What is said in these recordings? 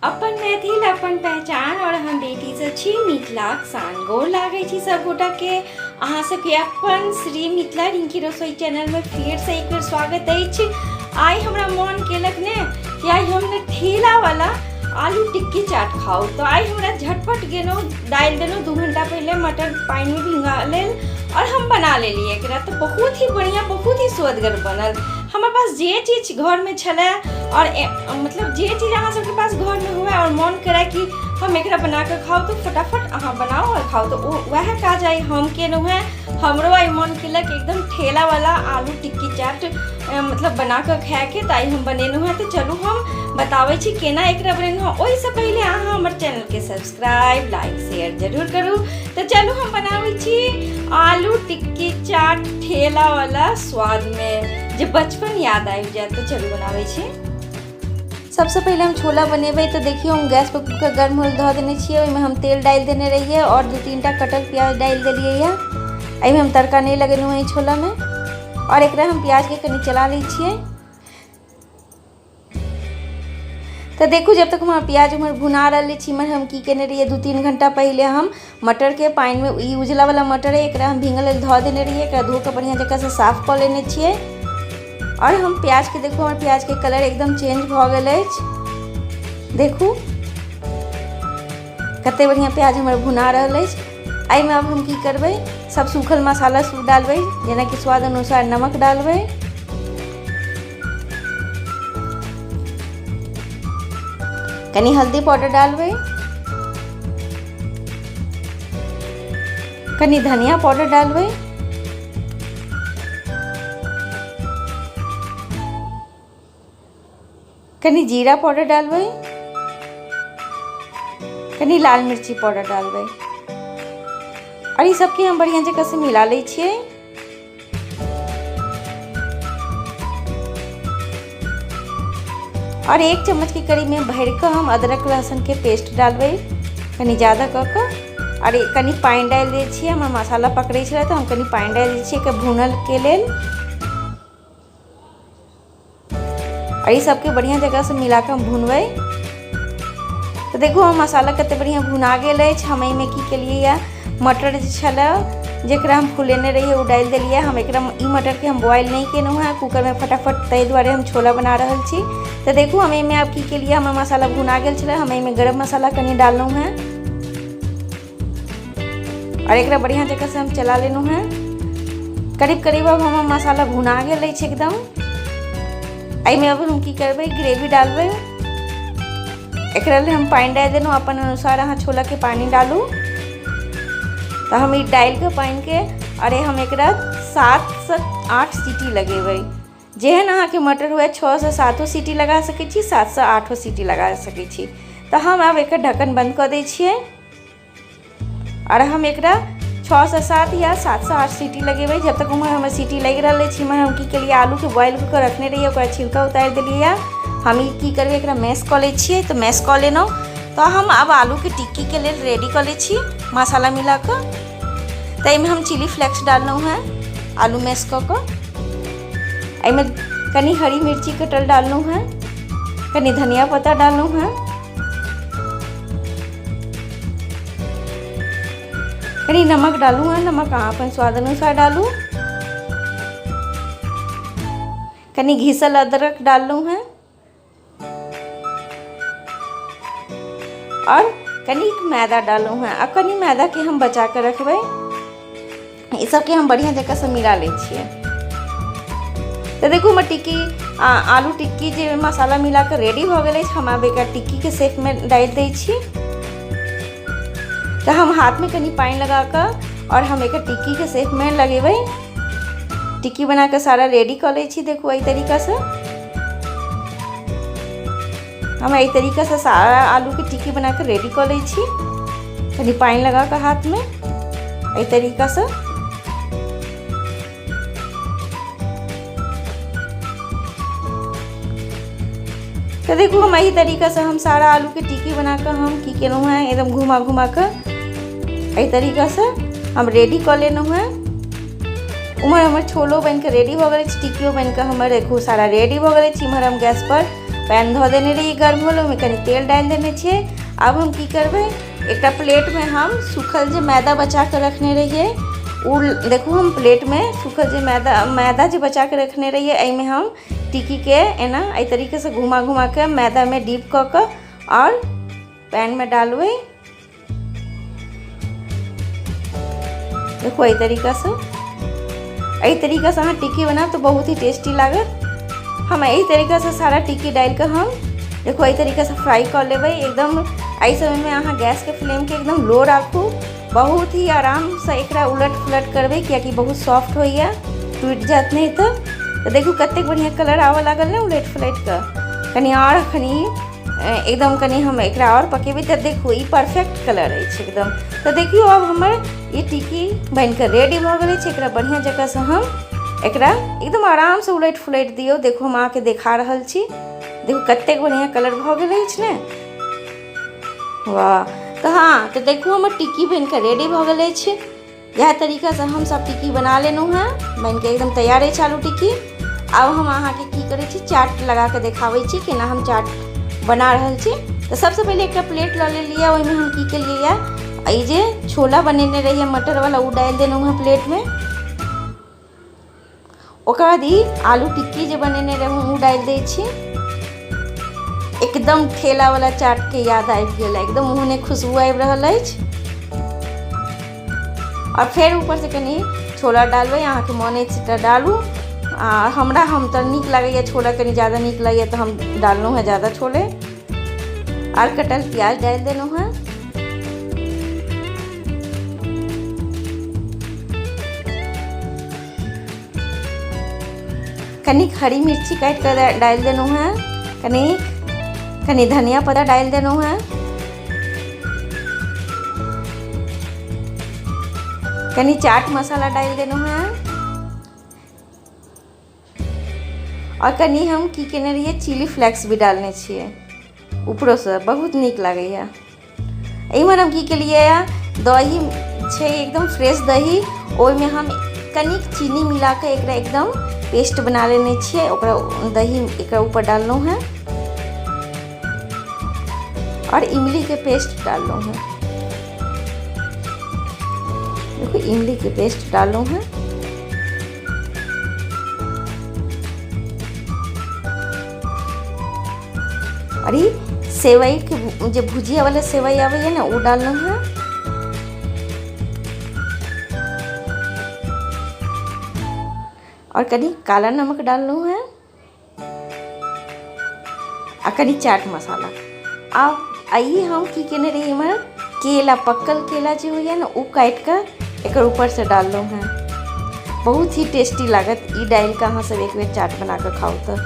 अपन मैथिल अपन पहचान और हम बेटी से छी मिथिलाक शान। गोर लागै छी सब गोटा के। अहाँ सबके अपन श्री मिथिला रिंकी रसोई चैनल में फिर से एक बेर स्वागत अछि। आइ हमरा मन केलक ने कि आइ हम ने ठेला वाला आलू टिक्की चाट खाउ, तो आइ हमरा झटपट गेलहुँ डालि देलहुँ 2 घंटा पहिले मटर पानिमे भिंगा लेल और हम बना लेलियै एकरा। तऽ बहुत ही बढ़िआँ बहुत ही सुअदगर बनल। हमरा पास जे चीज घरमे छलै और मतलब जे चीज अहाँ सबके पास घरमे हुए और मन करे कि हम एकरा बना कऽ खाउ तऽ फटाफट अहाँ बनाउ और खाउ। तऽ ओ वएह काज आइ हम केलहुँ हेँ। हमरो आइ मन केलक एकदम ठेलावला आलू टिक्की चाट मतलब बना कऽ खायके, तऽ आइ हम बनेलहुँ हेँ। तऽ चलू हम बताबै छी केना एकरा बनेलहुँ हेँ। ओहिसँ पहिले अहाँ हमर चैनलके सब्सक्राइब लाइक शेयर जरूर करू। तऽ चलू हम बनाबै छी आलू टिक्की चाट ठेलावला स्वादमे, जे बचपन याद आबि जायत। तऽ चलू बनाबै छी। सबसँ पहिले हम छोला बनेबै। तऽ देखियौ हम गैस पर कूकर गर्म होल धऽ देने छियै, ओहिमे हम तेल डालि देने रहियै और 2-3 टा कटल प्याज डालि देलियै यऽ। एहिमे हम तड़का नहि लगेलहुँ हँ छोलामे। और एकरा हम प्याजके कनि चला लै छियै। तऽ देखू जब तक हमर प्याज उम्हर भुना रहल अछि, इम्हर हम की केने रहियै 2-3 घंटा पहिले हम मटरके पानिमे, ई उजला वाला मटर है, एकरा हम भींगल लेल धऽ देने रहियै। एकरा धो कऽ बढ़िआँ जकाँ साफ कऽ लेने छियै। और हम प्याजके देखू हमर प्याजके कलर एकदम चेंज भऽ गेल अछि। देखू कते बढ़िआँ प्याज हमर भुना रहल अछि। एहिमे आब हम की करबै, सब सूखल मसाला सब डालबै, जेनाकि स्वाद अनुसार नमक डालबै, कनि हल्दी पाउडर डालबै, कनि धनिया पाउडर डालबै, कनि जीरा पाउडर डालबै, कनि लाल मिर्ची पाउडर डालबै और ई सबके हम बढ़िया जगह से मिला लै छियै। और 1 चम्मच के करीब में भरि कऽ हम अदरक लहसुन के पेस्ट डालबै, कनि ज़्यादा कऽ कऽ। और कनि पानि डालि दै छियै, हमर मसाला पकड़ै छलै तऽ हम कनि पानि डालि दै छियै एकर भुनल के लेल। और ई सबके बढ़िया जगह से मिला कऽ हम भुनबै। तऽ देखू हम मसाला कते बढ़िया भुना गेल अछि। हम एहिमे की केलियै यऽ, मटर जे छलै जेकरा हम फुलेने रहियै ओ डालि देलियै। हम एकरा ई मटरके हम बॉयल नहि केलहुँ हेँ कूकरमे फटाफट, ताहि दुआरे हम छोला बना रहल छी। तऽ देखू हम एहिमे आब की केलियै, हमर मसाला भुना गेल छलै, हम एहिमे गरम मसाला कनि डाललहुँ हेँ और एकरा बढ़िया जगह से हम चला लेलहुँ हेँ। करीब करीब अब हमर मसाला भुना गेल अछि एकदम। एहिमे अब हम की करबै, ग्रेवी डालबै। एकरा लेल हम पानि डालि देलहुँ, अपन अनुसार अहाँ छोलाके पानि डालू। तऽ हम ई डालि कऽ पानिके अरे हम एकरा 7 से 8 सीटी लगेबै। जेहन अहाँके मटर हुए 6 से 7 सीटी लगा सकै छी, 7 से 8 सीटी लगा सकै छी। तऽ हम आब एकर ढक्कन बंद कऽ दै छियै और हम एकरा 6 से 7 या 7 से 8 सीटी लगेबै। जब तक उम्हर हमर सीटी लागि रहल अछि, इम्हर हम की केलियै, आलूके बॉयल कऽ कऽ रखने रहियै, ओकरा छिलका उतारि देलियै। हम ई की करबै, एकरा मैश कऽ लै छियै। तऽ मैश कऽ लेलहुँ। तऽ हम आब आलूके टिक्कीके लेल रेडी कऽ लै छी मसाला मिला कऽ। तऽ एहिमे हम चिली फ्लेक्स डाललहुँ हेँ आलू मैश कऽ कऽ। एहिमे कनि हरी मिर्ची कटल डाललहुँ हेँ, कनि धनिया पत्ता डाललहुँ हेँ, कनि नमक डालू हेँ, नमक अहाँ अपन स्वाद अनुसार डालू, कनि घिसल अदरक डाललहुँ हेँ और कनिक मैदा डाललहुँ हेँ। आ कनि मैदाके हम बचा कऽ रखबै। ई सबके हम बढ़िआँ जकाँसँ मिला लै छियै। तऽ देखू हमर टिक्की आलू टिक्की जे मसाला मिला कऽ रेडी भऽ गेल अछि। हम आब एकरा टिक्कीके शेपमे डालि दै छी। तऽ हम हाथमे कनि पानि लगा कऽ आओर हम एकर टिक्कीके शेपमे लगेबै। टिक्की बना कऽ सारा रेडी कऽ लै छी। देखू एहि तरीकासँ हम एहि तरीकासँ सारा आलूके टिक्की बना कऽ रेडी कऽ लै छी, कनि पानि लगा कऽ हाथमे एहि तरीकासँ। तऽ देखू हम एहि तरीकासँ हम सारा आलूके टिक्की बना कऽ हम की केलहुँ हेँ, एकदम घुमा घुमा कऽ एहि तरीकासँ हम रेडी कऽ लेलहुँ हेँ। उम्हर हमर छोलो बनि कऽ रेडी भऽ गेल अछि, टिक्कियो बनि कऽ हमर देखू सारा रेडी भऽ गेल अछि। इम्हर हम गैसपर पैन धऽ देने रहियै गर्म होल, ओहिमे कनि तेल डालि देने छियै। आब हम की करबै, एकटा प्लेटमे हम सूखल जे मैदा बचा कऽ रखने रहियै ओ देखू, हम प्लेटमे सूखल जे मैदा मैदा जे बचा कऽ रखने रहियै, एहिमे हम टिक्कीके एना एहि तरीकासँ घुमा घुमा कऽ मैदामे डीप कऽ कऽ आओर पैनमे डालबै। देखू एहि तरीकासँ, एहि तरीकासँ अहाँ टिक्की बनायब तऽ बहुत ही टेस्टी लागत। हम एहि तरीकासँ सारा टिक्की डालि कऽ हम देखू एहि तरीकासँ फ्राई कऽ लेबै एकदम। एहि समयमे अहाँ गैसके फ्लेमके एकदम लो राखू, बहुत ही आरामसँ एकरा उलट पुलट करबै, कियाकि बहुत सॉफ्ट होइए, टूटि जायत नहि तऽ। तऽ देखू कतेक बढ़िआँ कलर आबऽ लागल ने उलटि पुलटि कऽ। कनि आओर कनि एकदम कनि हम एकरा आओर पकेबै तऽ देखू ई परफेक्ट कलर अछि एकदम। तऽ देखियौ आब हमर ई टिक्की बनिकऽ रेडी भऽ गेल अछि। एकरा बढ़िआँ जकाँसँ हम एकरा एकदम आरामसँ उलटि फुलटि दियौ। देखू हम अहाँके देखा रहल छी, देखू कतेक बढ़िआँ कलर भऽ गेल अछि ने, वाह। तऽ हँ, तऽ देखू हमर टिक्की बनिकऽ रेडी भऽ गेल अछि। इएह तरीकासँ हम सब टिक्की बना लेलहुँ हेँ, बनिकऽ एकदम तैयार अछि आलू टिक्की। आब हम अहाँके की करै छी, चाट लगाकऽ देखाबै छी केना हम चाट बना रहल छी। तऽ सबसँ पहिले एकटा प्लेट लऽ लेलियै, ओहिमे हम की केलियै, ई जे छोला बनेने रहियै मटरवला ओ डालि देलहुँ हेँ प्लेटमे। ओकर बाद ई आलू टिक्की जे बनेने रहूँ ओ डालि दै छी। एकदम ठेलावला चाटके याद आबि गेल, एकदम ओहने खुशबू आबि रहल अछि। आओर फेर ऊपरसँ कनि छोला डालबै, अहाँके मोन अछि तऽ डालू। आ हमरा हम तऽ नीक लागैए छोला, कनि ज्यादा नीक लगैए तऽ हम डाललहुँ हेँ ज्यादा छोले। आर कटल प्याज डालि देलहुँ हेँ। कनिक हरी मिर्ची काटि कऽ डालि देलहुँ हेँ, कनिक कनि धनिया पत्ता डालि देलहुँ हेँ, कनि चाट मसाला डालि देलहुँ हेँ। आओर कनि हम की केने रहियै, चिली फ्लेक्स भी डालने छियै ऊपरोसँ, बहुत नीक लागैए। एहिमे हम की केलियै, दही छै एकदम फ्रेश दही, ओहिमे हम कनिक चीनी मिलाकऽ एकरा एकदम पेस्ट बना लेने छियै, ओकरा दही एकरा ऊपर डाललहुँ हेँ आओर इमलीके पेस्ट डाललहुँ हेँ। देखो इमलीके पेस्ट डाललहुँ हेँ। आओर ई सेवइके जे भुजियावला सेवइ आबैए ने ओ डाललहुँ हेँ। आओर कनि काला नमक डाललहुँ हेँ आ कनि चाट मसाला। आब ई हम की केने रही, एहिमे केला, पक्कल केला जे होइए ने ओ काटि कऽ एकर ऊपरसँ डाललहुँ हेँ। बहुत ही टेस्टी लागत ई डालि कऽ अहाँ सब एक बेर चाट बना कऽ खाउ तऽ।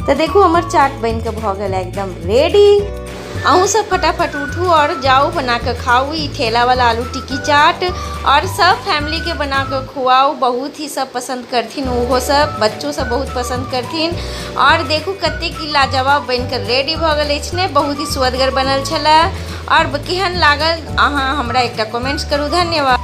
तऽ देखू हमर चाट बनि कऽ भऽ गेल एकदम रेडी। अहूँ सब फटाफट उठू आओर जाउ बना कऽ खाउ ई ठेलावला आलू टिक्की चाट, आओर सब फैमिलीके बना कऽ खुआउ, बहुत ही सब पसन्द करथिन, ओहो सब बच्चो सब बहुत पसन्द करथिन। आओर देखू कतेक ई लाजवाब बनि कऽ रेडी भऽ गेल अछि ने, बहुत ही सुअदगर बनल छलै। आओर केहन लागल अहाँ हमरा एकटा कमेंट्स करू। धन्यवाद।